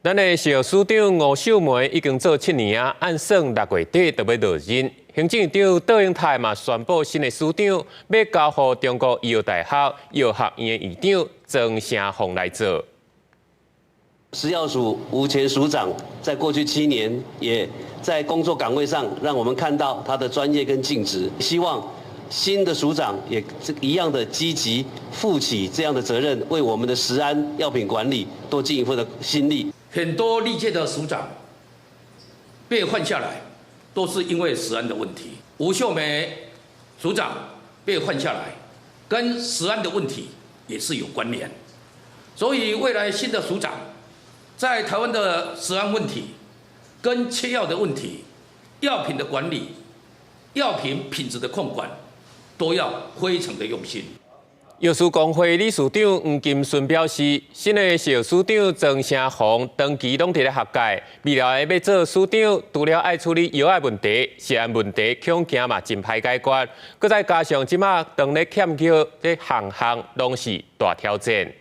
咱的食藥署長吳秀梅已經做7年啊，按算6月底就欲落任。行政院長卓榮泰嘛宣布新的署長欲交予中國醫藥大學藥學院的院長莊勝鳳來做。食藥署吳前署長在過去七年也在工作崗位上，讓我們看到他的專業跟盡職。希望新的署長也一樣的積極負起這樣的責任，為我們的食安藥品管理多盡一份的心力。很多歷屆的署長被換下來，都是因為食安的問題。吳秀梅署長被換下來，跟食安的問題也是有關聯。所以未來新的署長在台灣的食安問題、跟缺藥的問題、藥品的管理、藥品品質的控管，都要非常的用心。藥師公會理事長黃金順表示，新的食藥署長莊勝鳳長期攏佇咧學界，未來欲做署長，除了愛處理藥仔問題、食安問題，恐驚嘛真歹解決。閣再加上這馬當咧欠藥，這項項攏是大挑戰。